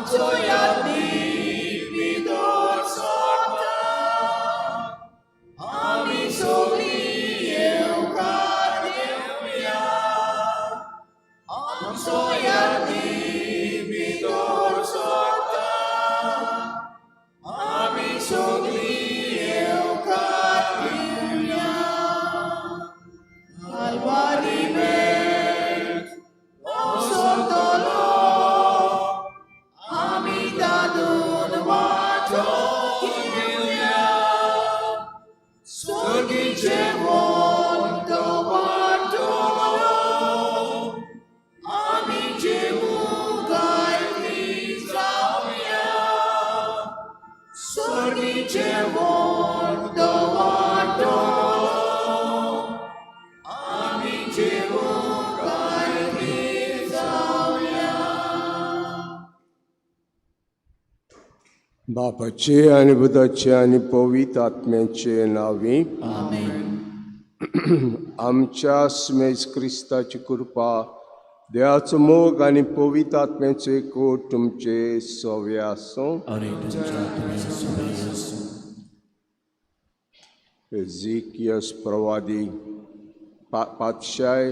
आमचो यादनी भितर सरता आमी सगळीं येवकार घेवया आमचो यादनी भितर सरता आमी सगळीं येवकार घेवया कालवारी मेट सरतलो आमी तातून वांटो घेवया स्वर्गी जेवण तो वांटलो आमी जेवूंक आयती जावया स्वर्गी जेवण तो वांटलो आमी जेवूंक आयती जावया. बापाचे आनी पुताचे आनी पवित्र आत्म्याचे नांवी. आमच्या सुमेज क्रिस्ताची कृपा, देवाचो मोग आनी पवित्र आत्म्याचो एकवट तुमचे सवे आसूं. आनी तुमच्या आत्म्या सवें आसूं. एझिकियस प्रवादी पातशाय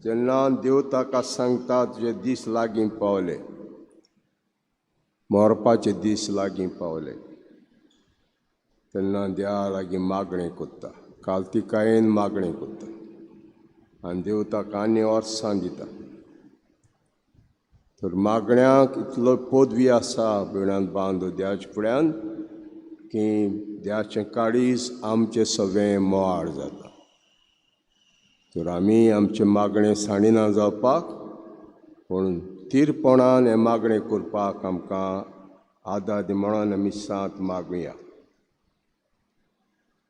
जेन्ना देव ताका सांगता, तुजे दीस लागीं पावले, मरपाचे दीस लागीं पावले, तेन्ना देवा लागीं मागणें करता, कालतिकायेन मागणें करता आनी देव ताका आनी वर्सां दिता. तर मागण्याक इतलो पदवी आसा बिणान बांदू देवाच्या फुड्यान की देवाचें काळीज आमचें सगळें मोवाळ जाता. तर आमी आमचें मागणें साणिना जावपाक, पूण थीरपणान हें मागणें करपाक आमकां आदार म्हणून आमी सात मागुया.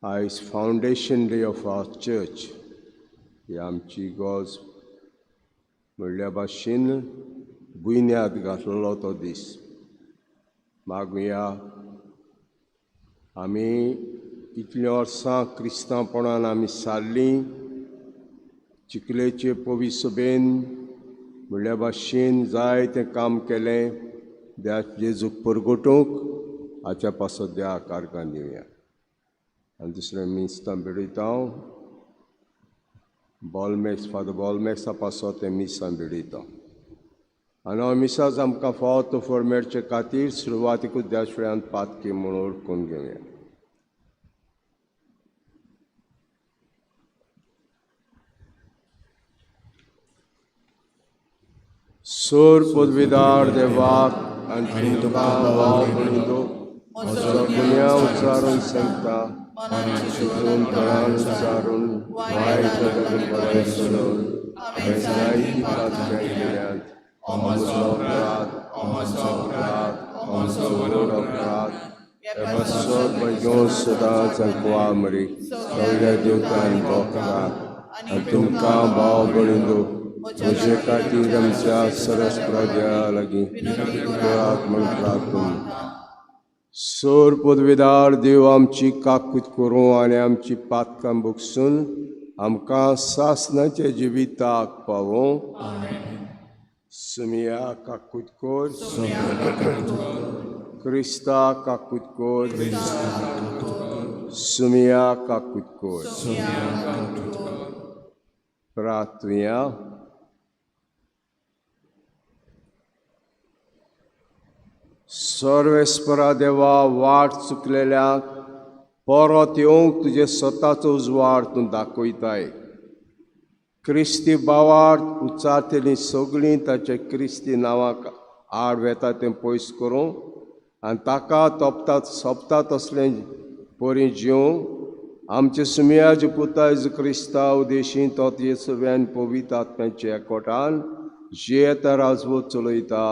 आयज foundation day of our church. ही आमची गॉज म्हणल्या भाशेन बुन्याद घातलेलो तो दीस. मागुया, आमी इतलीं वर्सां क्रिस्तांवपणान आमी सारलीं, चिखलेचे पवी सभेन म्हणल्या भाशेन जायतें काम केलें देवा जेजूक परगटूंक. हाच्या पासत देवाक आर्गां दिवया. आनी दुसरें मिस्तां भेटयता हांव बॉलमॅक्स, फादर बॉलमॅक्सा पासत तें मिसां भेटयता. आनी हो मिसाच आमकां फावो तो फळ मेळचे खातीर सुरवातीकूच देवा फुड्यान पातकी म्हूण वळखून घेवया. सोर पदवीदार देवाक आनी तुमकां भाव भयणींनो म्हजो गुन्यांव उच्चारून सांगता, चिंतून, तोंडान उच्चारून, वायट गजाली बरें सोडून हांवें जायतीं पातकां केल्यांत. म्हजो अपराध, म्हजो अपराध, म्हजो व्हड अपराध. हे पासत म्हजो सदांच आंकवार मरी, सगळ्या देवतान बोकराक आनी तुमकां भाव भयणींनो म्हजे खातीर आमच्या सरस्परा देवा लागीं करात म्हूण प्रार्थना. सोर पदवीदार देव आमची काकूत करूं आनी आमची पातकां भोगसून आमकां सासणाच्या जिविताक पावों. सुमिया काकूत कर. क्रिस्ता काकूत कर. सुमिया काकूत कर. प्रार्थुया. सर्वेस्परा देवा, वाट चुकलेल्यांक परत येवंक तुजे स्वताचो उजवाड तूं दाखयताय. क्रिस्ती बावार उच्चारतलीं सगळीं ताचे क्रिस्ती नांवाक आड वेता तें पयस करूं आनी ताका तोपतात सोंपता तसलें परी जिवूं. आमचे सुमयाचे पुता जेजू क्रिस्ता उदेशी तो तुजे सगळ्यान पवित्र आत्म्याच्या एकवटान जियेता, राजवट चलयता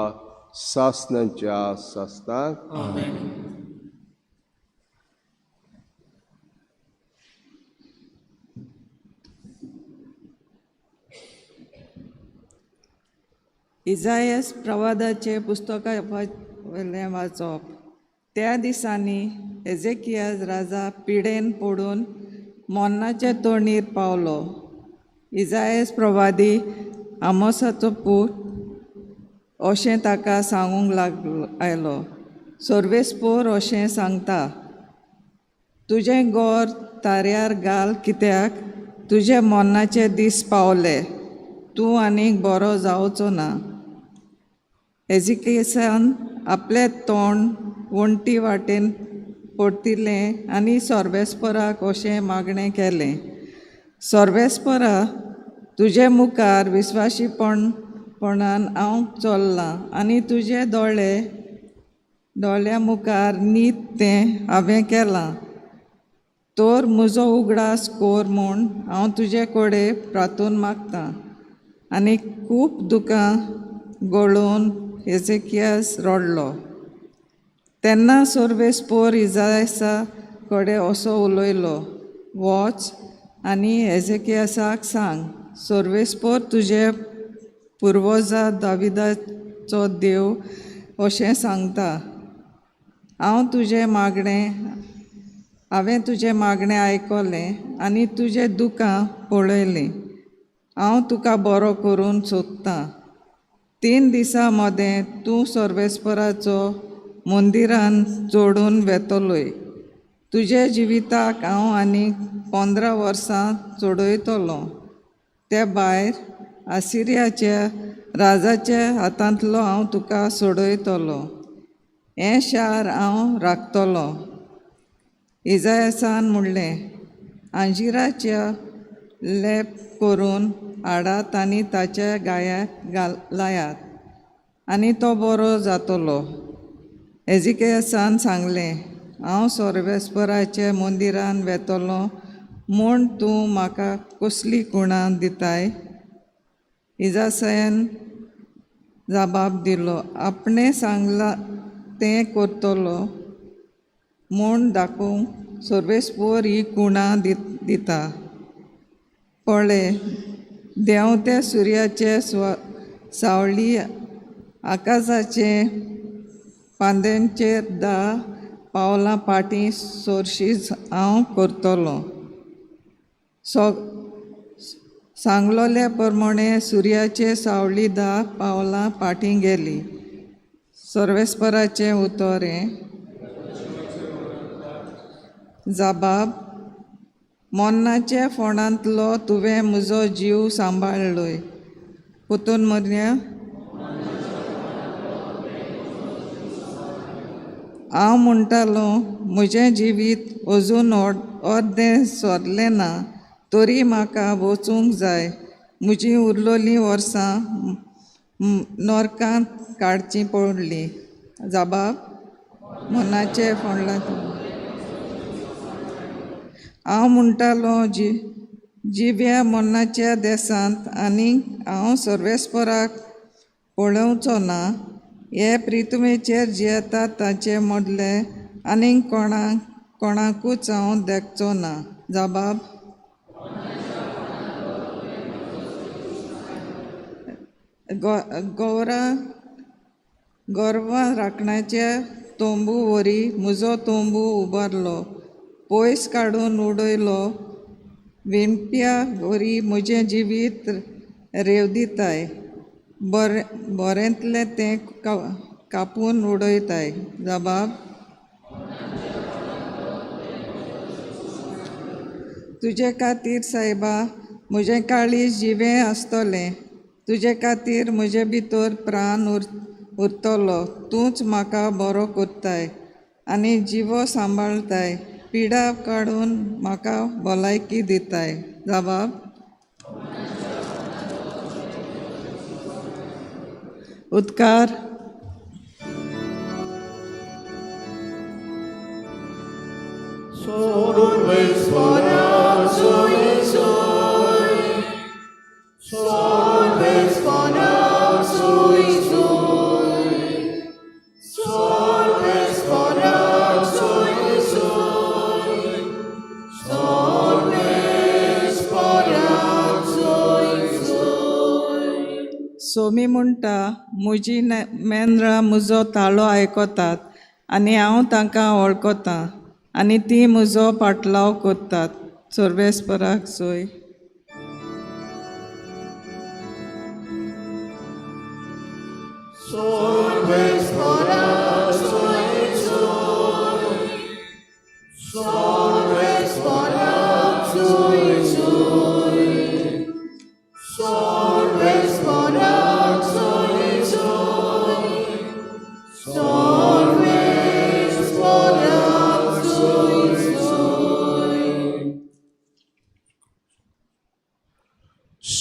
सासणाच्या सासणाक. आमेन. इजायस प्रवादाचे पुस्तका वयलें वाचप. त्या दिसांनी एजेकियाज राजा पिडेन पडून मोन्नाचे तोंडीर पावलो. इजायस प्रवादी आमोसाचो पूत अशें ताका सांगूंक लागलो आयलो. सर्वेस्पोर अशें सांगता, तुजें गोर ताऱ्यार घाल कित्याक तुजे मरणाचे दीस पावले, तूं आनीक बरो जावचो ना. एजिकेसान आपलें तोंड वण्टी वाटेन परतिलें आनी सर्वेस्पराक अशें मागणें केलें, सर्वेस्परा, तुजे मुखार विस्वाशीपणान हांव चल्लां आनी तुजे दोळ्या मुखार नीत तें हांवें केलां. तर म्हजो उगडास कोर म्हूण हांव तुजे कडेन प्रार्थून मागतां. आनी खूब दुकां गळोवन हेजेकियास रडलो. तेन्ना सर्वेस्पोर इजायसा कडेन असो उलयलो, वच आनी हेजेकियासाक सांग, सर्वेस्पोर तुजे पुर्वजा दाविदाचो देव अशें सांगता, हांव तुजें मागणें हांवें तुजें मागणें आयकलें आनी तुजें दुकां पळयलीं. हांव तुका बरो करून सोदतां. 3 दिसां मदें तूं सर्वेस्पराचो मंदिरान जोडून वेतलोय. तुजे जिविताक हांव आनी 15 वर्सां चडयतलो. ते भायर आसिरियाच्या राजाच्या हातांतलो हांव तुका सोडयतलो. हें शार हांव राखतलो. इजायसान म्हणलें, आंजिराच्या लेप करून हाडात आनी ताच्या गायाक लायात आनी तो बरो जातलो. एजिकेसान सांगलें, हांव सर्वेस्पराच्या मंदिरान वेतलो म्हूण तूं म्हाका कसली कुणां दिताय? इजासयन जबाब दिलो, आपणें सांगलां तें करतलो म्हूण दाखोवंक सर्वेस्पोर ही कुणां दिता. पळय, देंवते सुर्याचे सावळी आकाशाचे पांद्यांचेर 10 पावलां फाटीं सोरशीच हांव करतलो. सांगलोल्या प्रमाणे सुर्याचे सावळी 10 पावलां फाटीं गेली. सर्वेस्पराचें उतर हें. जबाब, मरणाच्या फोंडांतलो तुवें म्हजो जीव सांबाळ्ळोय. पुतून मरया. हांव म्हणटालो, म्हजें जिवीत अजून अर्दें सरलें ना, तरी म्हाका वचूंक जाय. म्हजीं उरलोलीं वर्सां नरकांत काडचीं पडलीं. जबाब, मनाचे फोंडलां. हांव म्हणटालो, जिव्या मरणाच्या देसांत आनी हांव सर्वेस्पराक पळोवचो ना. हे प्रितुमेचेर जियेतात ताचे मदले आनीक कोणाकूच हांव देखचो ना. जबाब, गोरवां राखण्याच्या तोंबू वरी म्हजो तोंबू उबारलो, पयस काडून उडयलो. विणप्या वरी म्हजें जिवीत रेवदिताय, बरेंतलें तें कापून उडयताय. जबाब, तुजे खातीर सायबा म्हजें काळीज जिवें आसतलें. तुजे खातीर म्हजे भितर प्राण उरतलो. तूंच म्हाका बरो करताय आनी जिवो सांबाळताय. पिडा काडून म्हाका भलायकी दिताय. जबाब, उदकार. सोमी म्हणटा, म्हजी मेंद्रां म्हजो ताळो आयकतात आनी हांव तांकां वळखतां आनी तीं म्हजो पाटलाव करतात. सर्वेस्पराक सोय.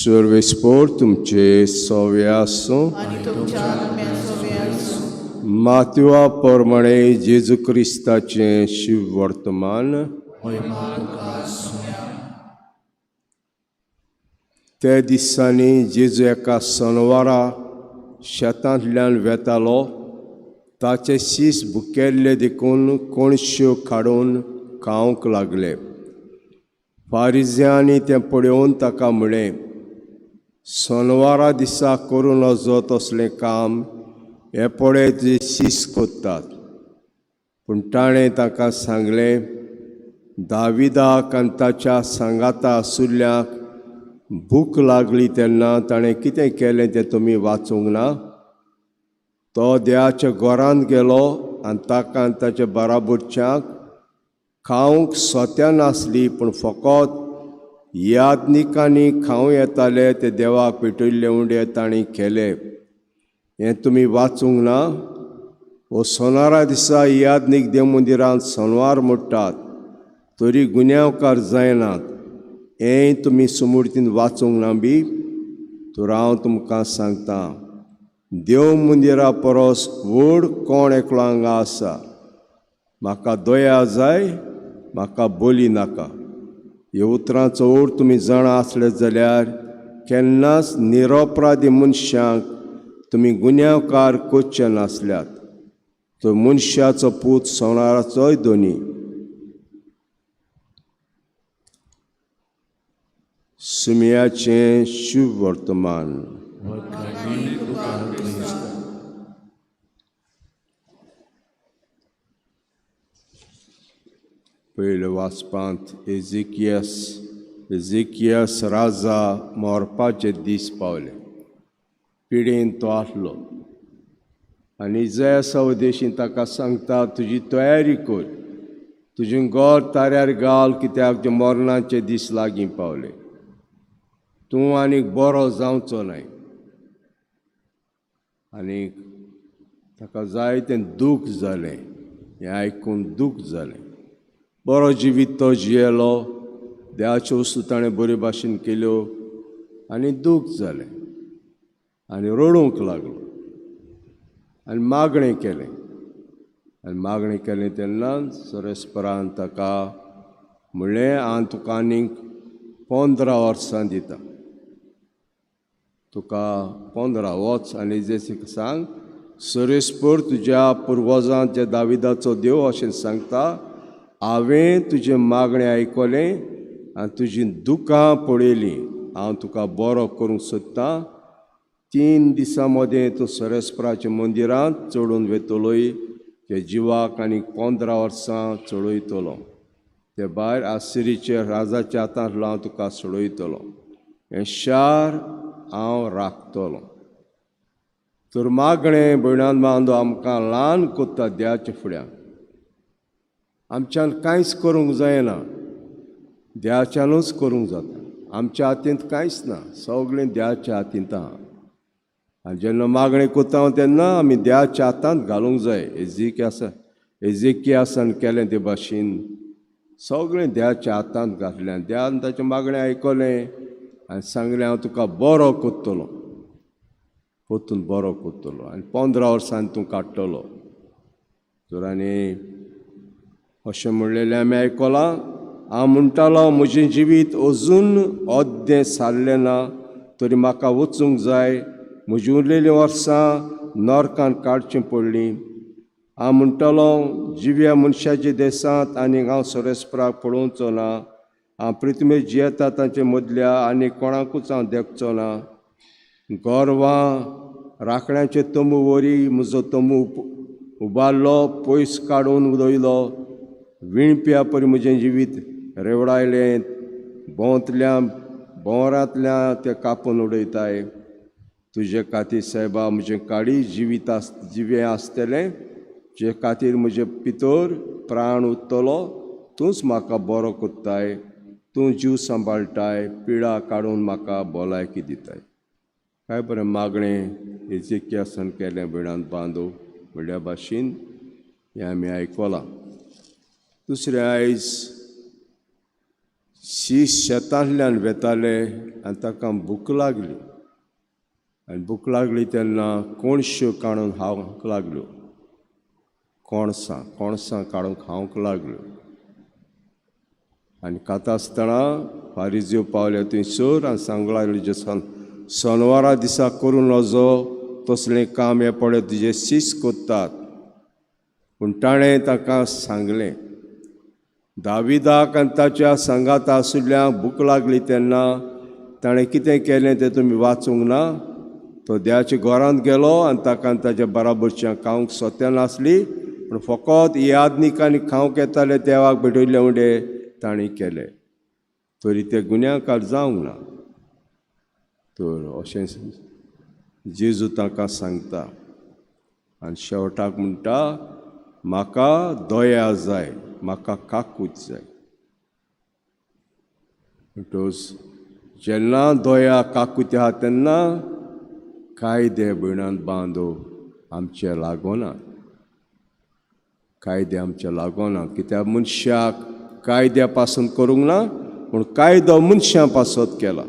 सर्वेस्पोर तुमचे सोवे आसूं. आनी तुमच्या आत्म्या आसूं. मातवा प्रमाणे जेजू क्रिस्ताचें शिव वर्तमान. महिमा तुका आसूं. त्या दिसांनी जेजू एका सनवारा शेतांतल्यान वेतालो. ताचे शीस भुकेल्ले देखून कोणश्यो काडून खावंक लागले. फारिज्यांनी तें पळोवन ताका म्हळें, सनवारा दिसा करूं नजो तसलें काम, हें पळय तुजे शीस कोत्तात. पूण ताणें ताका सांगलें, दाविदाक आनी ताच्या सांगाता आसुल्ल्यांक भूक लागली तेन्ना ताणें कितें केलें तें तुमी वाचूंक ना? तो देवाच्या घरांत गेलो आनी ताका आनी ताच्या बाराबोरच्यांक खावंक सोत्या नासली, पूण फकत याज्ञिकांनी खावं येताले ते देवाक पेटयल्ले उंडे तांणी केले. हें तुमी वाचूंक ना? हो सोनारा दिसा याज्ञीक देव मंदिरांत सोनवार मोडटात तरी गुन्यांवकार जायनात, हेंय तुमी सुमूर्तीन वाचूंक ना बी? तर हांव तुमकां सांगता, देव मंदिरा परस व्हड कोण एकलो हांगा आसा. म्हाका दया जाय, म्हाका बोली नाका. ह्या उतरांचो अर्थ तुमी जाणा आसले जाल्यार केन्नाच निरपराधी मनशांक तुमी गुन्यांवकार करचे नासल्यात. तर मनशाचो पूत सोनाराचोय दोनी. सुमयाचें शुभ वर्तमान. वरकरणी तुका क्रिस्ता. पयले वाचपांत एजिकियस राजा मरपाचे दीस पावले. पिडेन तो आसलो आनी इजायासा उदेशीं ताका सांगता, तुजी तयारी कर, तुजें घर ताऱ्यार घाल, कित्याक ते मरणाचे दीस लागीं पावले. तूं आनीक बरो जावचो न्हय. आनी ताका जायतें दूख जालें, हें आयकून दूख जालें. बरो जिवीत तो जियेलो, देवाच्यो वस्तू ताणें बरे भाशेन केल्यो आनी दूख जालें आनी रडूंक लागलो आनी मागणें केलें. आनी मागणें केलें तेन्ना सरेस्परान ताका म्हणलें, हांव तुका आनीक 15 वर्सां दिता, तुका 15 वच आनी जेसीक सांग, सरेस्पर तुज्या पुर्वजांच्या दाविदाचो देव अशें सांगता, हांवें तुजें मागणें आयकलें आनी तुजीं दुकां पळयलीं, हांव तुका बरो करूंक सोदतां. 3 दिसां मदें तूं सरेस्पराच्या मंदिरांत चडून वेतलोय, ते जिवाक आनी 15 वर्सां चडयतलो, ते भायर आसिरीचे राजाच्या हातांतलो हांव तुका सोडयतलो, हें शार हांव राखतलो. तर मागणें भयणान बांदो आमकां ल्हान कोत्ता देवाच्या फुड्यान. आमच्यान कांयच करूंक जायना, देवाच्यानूच करूंक जाता. आमच्या हातींत कांयच ना, सगळें देवाच्या हातींत आहा. आनी जेन्ना मागणें कोत्ता तेन्ना आमी देवाच्या हातांत घालूंक जाय. एजिकियासान केलें ते भाशेन सगळें देवाच्या हातांत घातलें. देवान ताचें मागणें आयकलें आनी सांगलें, हांव तुका बरो कोत्तलो, परतून बरो कोत्तलो आनी 15 वर्सांनी तूं काडटलो. तर आनी अशें म्हणलेलें आमी आयकलां, हांव म्हणटालो म्हजें जिवीत अजून अद्दें सारलें ना, तरी म्हाका वचूंक जाय, म्हजीं उरलेलीं वर्सां नरकान काडचीं पडलीं. हांव म्हणटालो जिव्या मनशाच्या देसांत आनी हांव सरेस्पराक पळोवचो ना, हांव पृथ्वीर जियेता तांचे मदल्या आनी कोणाकूच हांव देखचो ना. गोरवां राखण्याचे तंबू वरी म्हजो तंबू उबारलो, पयस काडून उडयलो, विणप्या परी म्हजें जिवीत रेवडायलें, भोंवतल्या भोंवरांतल्या तें कापून उडयताय. तुजे खातीर सायबा म्हजें काळीज जिवीत आस जिवें आसतलें, तुजे खातीर म्हजें पितोर प्राण उत्तलो, तूंच म्हाका बरो कोत्ताय, तूं जीव सांबाळटाय, पिडा काडून म्हाका भलायकी दिताय. काय बरें मागणें एजिकियासान केलें भयणान बांदो म्हणल्या भाशेन हें आमी आयकलां. दुसरें आयज शीस शेतांतल्यान वेताले आनी ताका भूक लागली आनी भूक लागली तेन्ना कोणश्यो काडून खावंक लागल्यो, कोणसां काडून खावंक लागल्यो. आनी खाता आसतना फारिज्यो पावले थंयसर आनी सांगूंक लागले, जे सनवारा दिसा करूं नजो तसलें काम हें पळय तुजे शीस कोत्तात. पूण ताणें ताका सांगलें, दाविदाक आनी ताच्या सांगाता आशिल्ल्यांक भूक लागली तेन्ना ताणें कितें केलें तें तुमी वाचूंक ना? तो देवाच्या घरांत गेलो आनी ताका आनी ताच्या बराबरच्या खावंक सोत्या नासली, पूण फकत यादनिकांनी खावंक येताले देवाक भेटयल्ले उंडे ताणें केले, तरी ते गुन्यांवकार जावंक ना. तर अशें जेजू ताका सांगता आनी शेवटाक म्हणटा, म्हाका दया जाय, म्हाका काकूत जाय. म्हणटकच जेन्ना दया काकूत आहा तेन्ना कायदे भयणान बांदो आमचे लागना, कायदे आमचे लागना. कित्याक मनशाक कायद्या पासून करूंक ना, पूण कायदो मनशां पासत केला,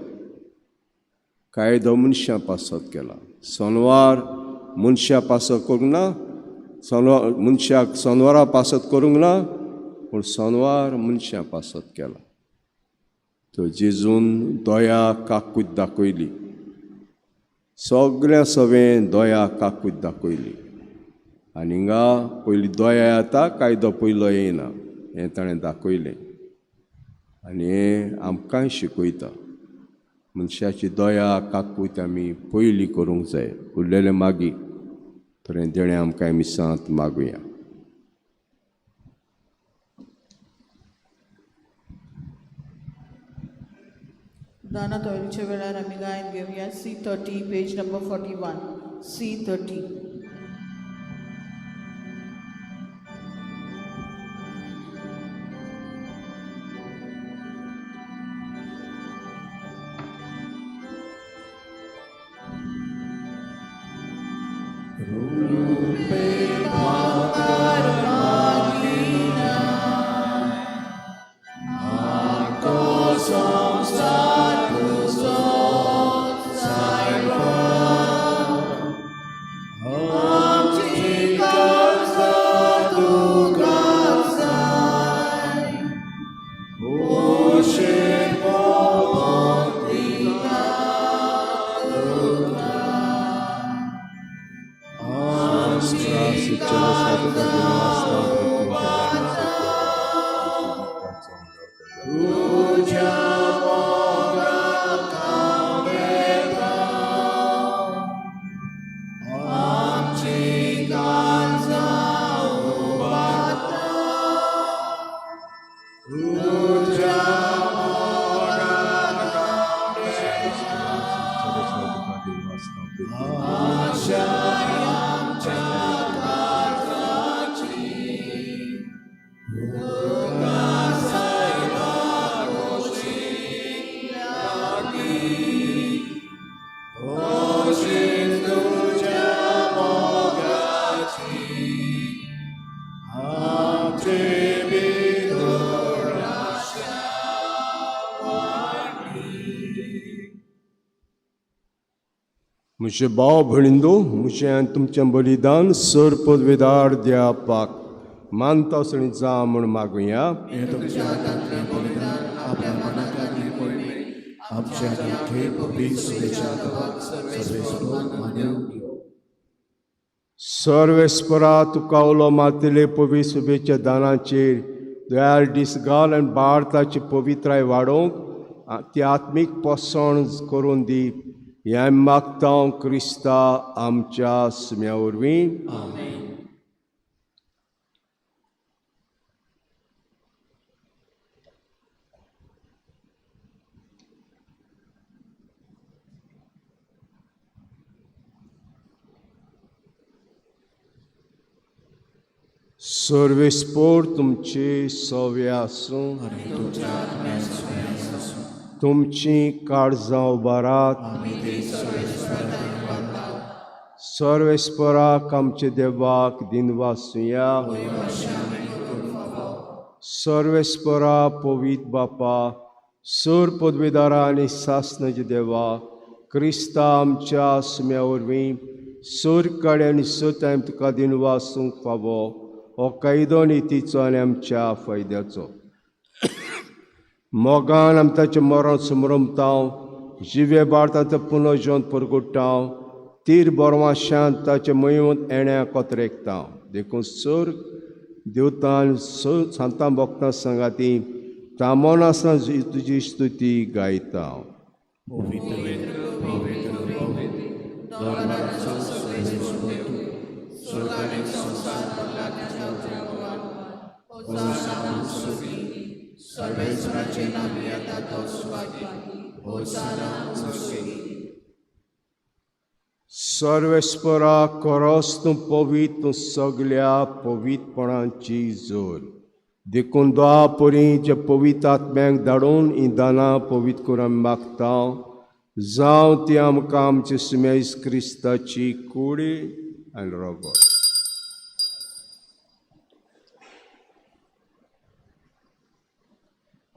कायदो मनशां पासत केला. सनवार मनशां पासत करूंक ना, मनशाक सनवारा पासत करूंक ना, पूण सनवार मनशां पासत केला. तर जेजून दया काकूत दाखयली, सगळ्या सवें दया काकूत दाखयली. आनी हिंगा पयली दया येता, कायदो पयलो येयना हें ताणें दाखयलें. आनी हें आमकांय शिकयता, मनशाची दया काकूत आमी पयली करूंक जाय, उरलेलें मागीर. तर हें देणें आमकां मिसांत मागुया. दाना तोयलच्या वेळार आमी गायन घेवया C30 page number 41 C30. म्हजे भाव भयणींनो, म्हजें आनी तुमचें बलिदान सर पदवेदार द्या पाक मानता आनी जा म्हूण मागुया. सर्वेस्परा तुका उलो मारतले पवित्र शुभेच्या दानाचेर दयाळ दीस घाल आनी भारताची पवित्राय वाडोवंक ती आत्मीक पोसण करून दी, हें मागता क्रिस्ता आमच्या सुम्या वरवीं. सर्वेस्पोर तुमचे सवे आसूं, तुमची काळजां उबारात. सर्वेस्पराक आमचे देवाक दिनवासुया. सर्वेस्परा पवित्र बापा, सूर पदवीदारा आनी सासनाचे देवा क्रिस्ता आमच्या सुम्या वरवीं सूर कडे आनी सुताय तुका दिनवासूंक फावो हो कायदो नितीचो आनी आमच्या फायद्याचो. मोगान आमी ताचें मरण समरमता, जिवे भारतांत पुनर्जीवन परगुट्टा, तीर बोरवाशान ताचे मयून येण्या कोतरेकता. देखून सर देवतान सांतां भक्तां सांगाती तामोन आसतना तुजी स्तुती गायता. सर्वेस्परा खरोच तूं पवित्र, तूं सगल्या पवित्रपणाची जोर. देखून द्वा परी जे पवित्र आत्म्यांक धाडून ही दानां पवित्र करून आमी मागता, जावं ती आमकां आमचे सुमेज क्रिस्ताची कुडी आनी रगत.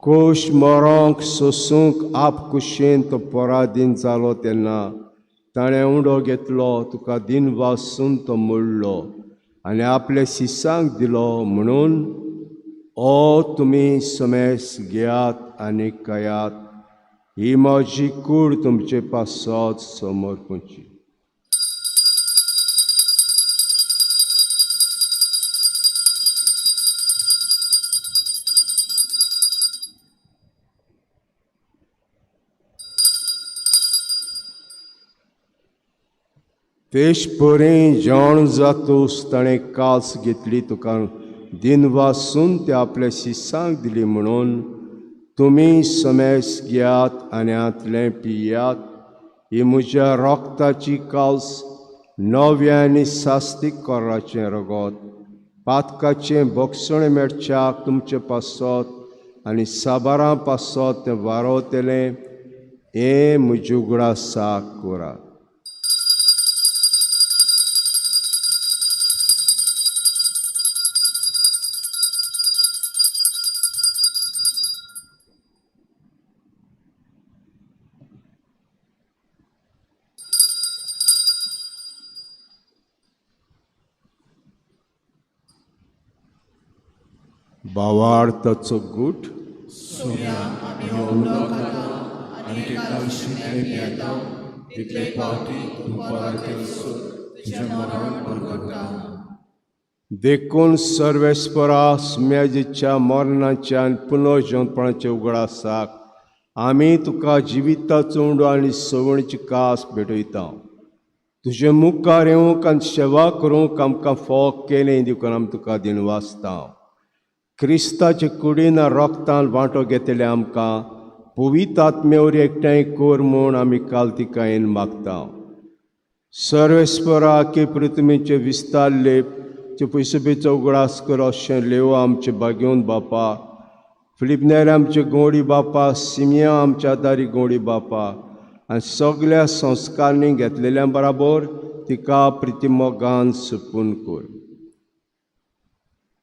कोश मरोंक सोसूंक आपकुशेन तो पराधीन जालो तेन्ना ताणें उंडो घेतलो, तुका दिन वासून तो मोडलो आनी आपल्या शिसांक दिलो म्हणून ओ तुमी समेस घेयात आनी खायात, ही म्हजी कूड तुमचे पासत समर्पणची. तेश परी जेवण जातूस ताणें कास घेतली, तुका दिन वासून ते आपल्या शिसांक दिली म्हणून तुमी समेस घेयात आनी हांतलें पियात, ही म्हज्या रोगताची कास, नव्या आनी सास्तीक कोराचें रगत, पातकाचें भोगसण मेळच्याक तुमचे पासत आनी साबारां पासत तें वारवतलें, हें म्हज्या उगडासाक करात. भावार्थाचो गूट देखून सर्वेस्परा सुम्याजीच्या मरणाच्या आनी पुनर्जिवंतपणाच्या उगडासाक आमी तुका जिविताचो उंडो आनी सवणीची कास भेटयता. तुजे मुखार येवंक आनी सेवा करूंक आमकां फोग केलें देखून आमी तुका दिनवासता. क्रिस्ताचे कुडीन रोगतान वांटो घेतले आमकां पवित्र आत्म्यावर एकठांय कर म्हूण आमी काल तिकायेन मागता. सर्वेस्परा की पृथ्वीचे विस्तार लेप चे पयसुबेचो उगडास कर अशें लेव आमचे बागेवन बापा, फिलिपनेर आमचे गोडी बापा, सिमिया आमच्या दारी गोडी बापा आनी सगल्या संस्कारांनी घेतलेल्या बराबर तिका प्रितिमोगान सुपून कर.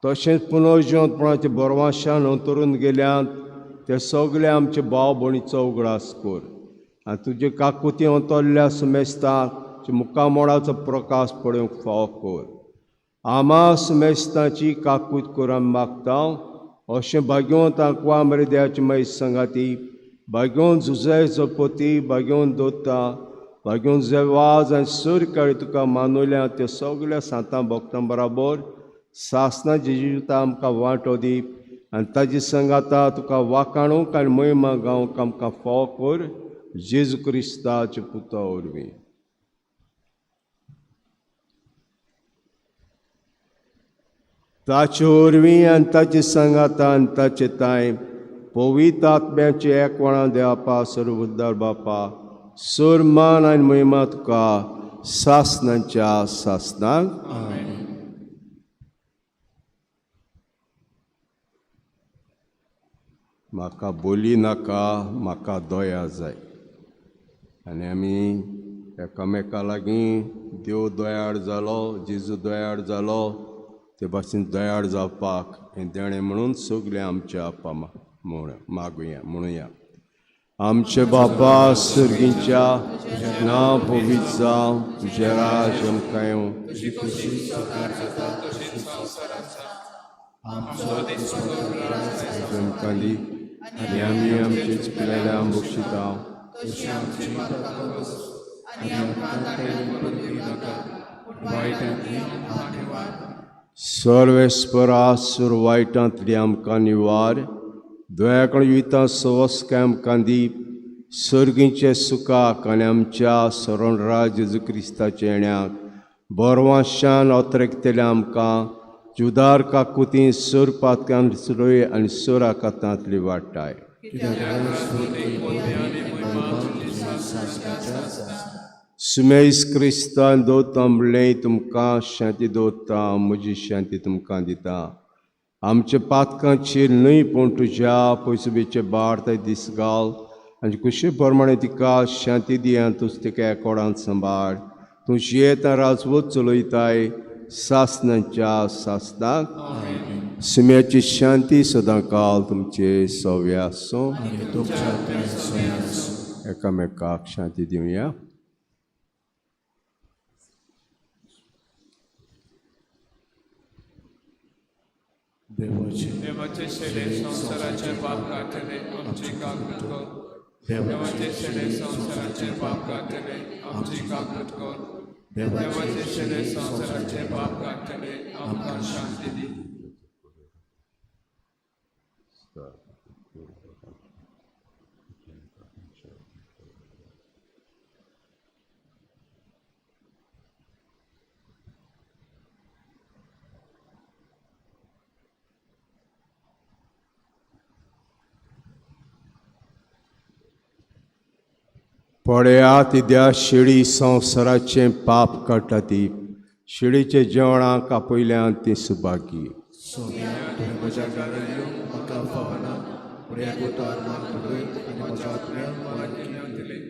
तशेंच पुनर्जिवंतपणाचे बरवाशान अंतरून गेल्यात ते सगळे आमचे भाव भयणीचो उगडास कर आनी तुजे काकुती अंतरल्या सुमेस्ताक मुखामोडाचो प्रकाश पळोवंक फावो कर. आमा सुमेस्ताची काकूत कर आमी मागता. अशें भाग्यवंत आंकवा मरे देवाची मागीर सांगाती, भाग्यवंत जुजाय जपती, भाग्यवंत दोता, भाग्यवंत जेवाज आनी सूर काळी तुका मानुल्या ते सगल्या सांतां भक्तां बराबर सासना जिविता आमकां वांटो दी आनी ताजी सांगाता तुका वाकाणूंक आनी महिमा गावंक आमकां फावो कर, जेजू क्रिस्ताचे पुता वरवीं. ताचे वरवीं आनी ताचे सांगाता आनी ताचे तांय पवित्र आत्म्याचे एकवणां देवापा सर्वोद्धार बापा, सर मान आनी महिमा तुका सासनाच्या सासनाक. म्हाका बोली नाका, म्हाका दया जाय. आनी आमी एकामेका लागीं देव दयाळ जालो, जेजू दयाळ जालो, ते भाशेन दयाळ जावपाक हें देणें म्हणून सगळें आमच्या आपा म्हण मागुया म्हणुया. आमचे बापा सर्गींच्या नांव पवित्र जावं, तुजें राज आमकां येवं. तुजी खुशी सरकार जाता तशीच संवसारांत जावं. आमचो दिसपडटो ग्रास आमकां दी आनी आमी आमचे चुकलेल्या बक्षिता तशी आमची पातकां आनी आमकां तांतल्यान पडूं नाका, पूण वायटांतली आमकां निवार. सर्वेस्परा सुर वायटांतली आमकां निवार, दयाकण युता सवस्काय आमकां दी, सर्गींचे सुखाक आनी आमच्या सरणराज जेजू क्रिस्ताच्या येण्याक बरवाशान अतरेकतल्या आमकां जुदार काकुती सोर पातकान सुरय आनी सोर आकातांतली वाडटाय. कित्याक राज स्फूर्ती महिमा तुजी सासणाच्या सासणाक. सुमेस क्रिस्तान दवरता म्हणलें तुमकां शांती दवरता, म्हजी शांती तुमकां दिता. आमच्या पातकांचेर न्हय पूण तुज्या पयसुबेचे बार्त दीस घाल आनी कुशी प्रमाणे तिका शांती दी आनी तूं तिका एकोडान सांबाळ. तूं जियेता राजवत चलयताय सासनाच्या सासनाक. सुम्याची शांती सदां काल तुमचे सव्या आसूं. आनी तुमच्या आत्म्यान आसूं. एकामेकाक शांती दिवया. देवाचे देवाचे शेडे संवसाराचे पाप काडटले आमची काकूत कर. देवाचे शेडे संवसाराचे पाप काडटले आमची काकूत कर. देवाचे शेडे संवसाराचे पाप काडटले आमकां शांती दी. पळयात त्या शिडी संवसाराचें पाप काडटा ती शिडीचे जेवणाक आपयल्यान ती सुभागी. सोम्या, तुवें म्हज्या घरा येवंक म्हाका फावना, पूण एक उतार म्हाका घडय आनी म्हज्या आत्म्याक भलायकी मेळटली.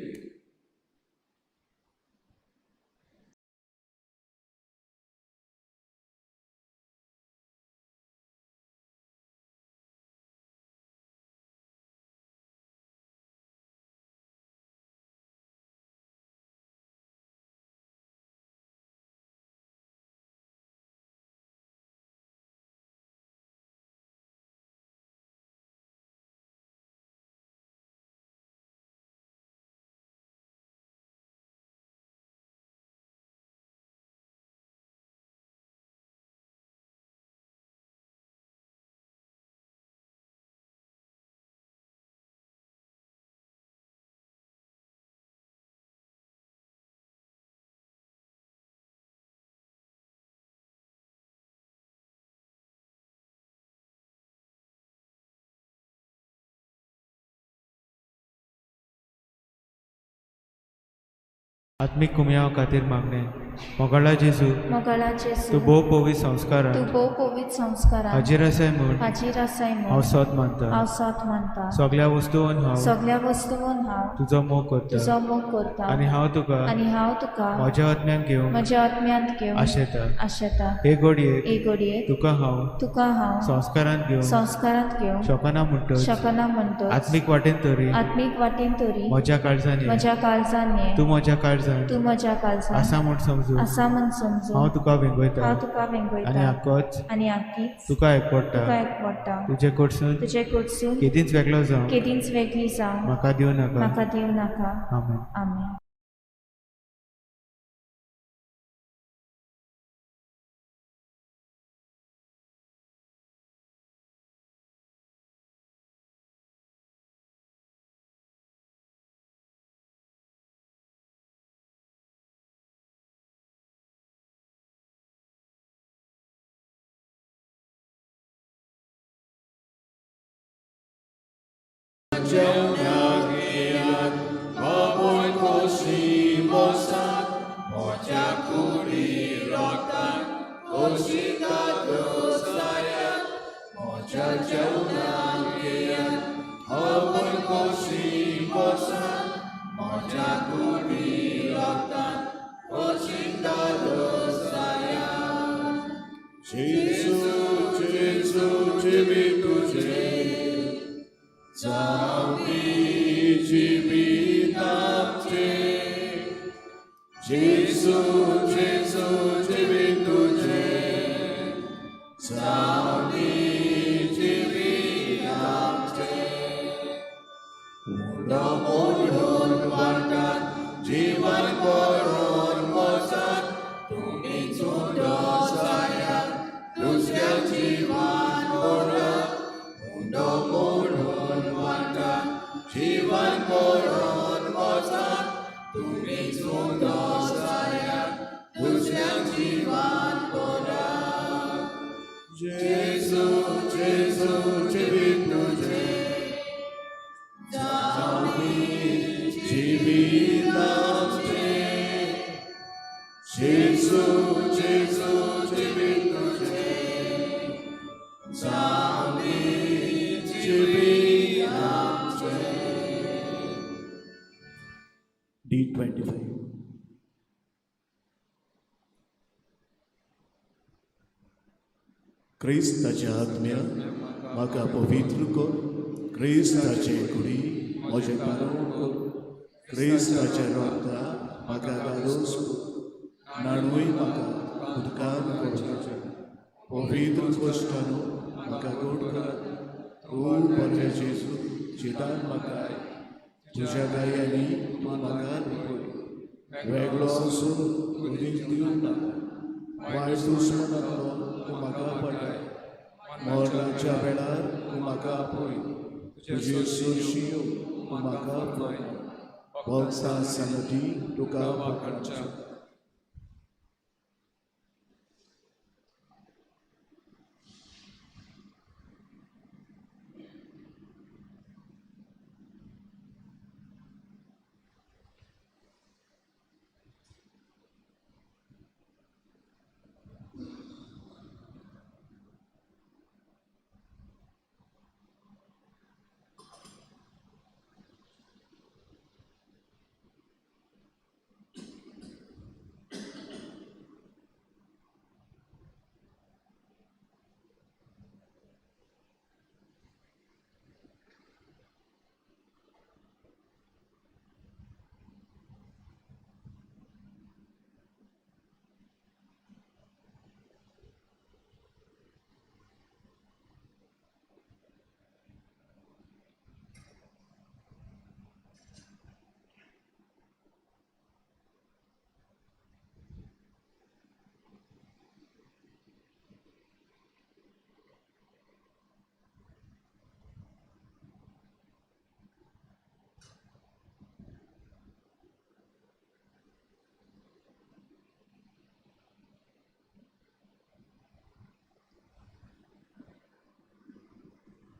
आत्मीक कुमयाव खातीर मागणें. मोगाळा जेजू, मोगाळा जेजू, तूं भोव पवित्र संस्कारान तूं भोव पवित्र संस्कारान हाजीर आसाय म्हूण हाजीर आसाय हांव म्हूण सोद मानता. हांव सोद मानता. सगळ्या वस्तून हांव सगळ्या वस्तून हांव तुजो मोग करता तुजो मोग करता आनी हांव तुका आनी हांव तुका म्हज्या आत्म्यान घेवंक म्हज्या आत्म्यांत घेवन आशेता. आशेता. हे घडयेक हे घडयेक तुका हांव तुका हांव संस्कारांत घेवंक संस्कारांत घेवंक शकना म्हणटच शकना म्हणटच आत्मीक वाटेन तरी आत्मीक वाटेन तरी म्हज्या काळजान ये. म्हज्या काळजान ये. तूं म्हज्या काळजान तूं म्हज्या काळजान आसा म्हूण समजून आसा म्हूण समजून हांव तुका वेंगयता हांव तुका आनी वेंगयता आकोच आनी आकीच तुका एकवडटा. तुका एकवडटा. तुजे कडसून तुजे कडसून केदींच वेगळो जावं केदींच वेगळी जावं म्हाका दिवं नाका. म्हाका दिवं नाका. आमेन. आमेन. जावं दी जिवीत आमचें जेजू जेजू जिवीत तुजें जावं दी जिवीत आमचें उंडो मोडून वांटात जीवन करून वचात तुमीच उंडो जायात दुसऱ्या जीवन मोडात उंडो मोडून वांटात जीवन करून वचात तुमीच उंडो जायात दुसऱ्या जीवन मोडात जेजू जेजू जिवीत तुजें जिवीत आमचें जेजू जेजू जिवीत तुजें जावं दी जिवीत आमचें. D25. क्रिस्ताच्या आत्म्या म्हाका पवित्र कर क्रिस्ताचे कुडी म्हजें पारोवण कर क्रिस्ताच्या रोगता म्हाका धाडोस कर नाणूय म्हाका उदकान करचें पवित्र कोश्टानू म्हाका गोड करात तूं बरें जेजू जितान म्हाका तुज्या गायांनी तूं म्हाका लिपय वेगळो आसून उदीक दिवं नाका वायट दुस्मनांतलो तूं म्हाका पडय मरणाच्या वेळार तूं म्हाका आपय तुजी सुरशी तूं म्हाका आपय भक्ता संगती तुका वाखाणच्या.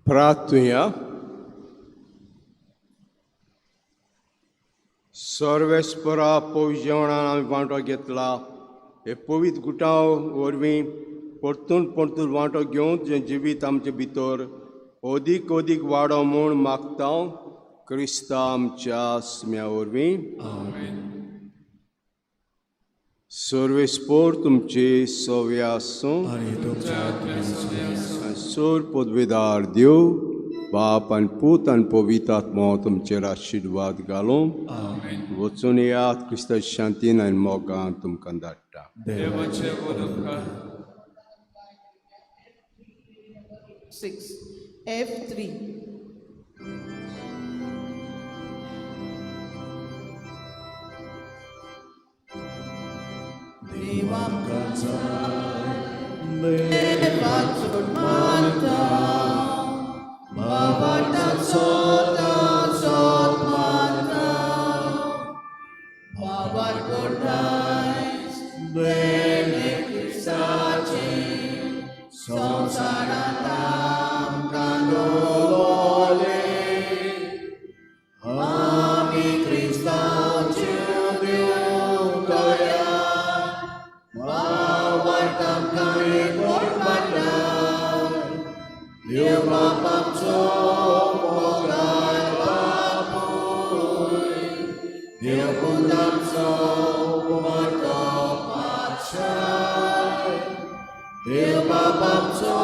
प्रार्थुया. सर्वेस्परा पवित्र जेवणान आमी वांटो घेतला हे पवित्र गुटाव वरवीं परतून परतून वांटो घेवन तुजें जिवीत आमचे भितर अदीक अदीक वाडो म्हूण मागता क्रिस्ता आमच्या स्म्या वरवीं. सर्वेस्पोर तुमचे सवे आसूं आनी तुमच्या आत्म्यान सोर पदवेदार देव बाप आनी पूत आनी पवित्र आत्मो तुमचेर आशिर्वाद घालूं. वचून येयात क्रिस्ता शांतीन आनी मोगान तुमकां धाडटा. देवाचे उपकार. 6 F3. देवा देवाचो मानता बाबाचा सोता मानता बाबा कोठायस बेने क्रिस्ताचे संवसारांत आमकां दवरले आमी क्रिस्तांचे दिवंकया बाबाट आमकां एकवट मानता देव बाप आमचो मोगाळ बापूय देव पूत आमचो मोटो पातशाय देव बाप आमचो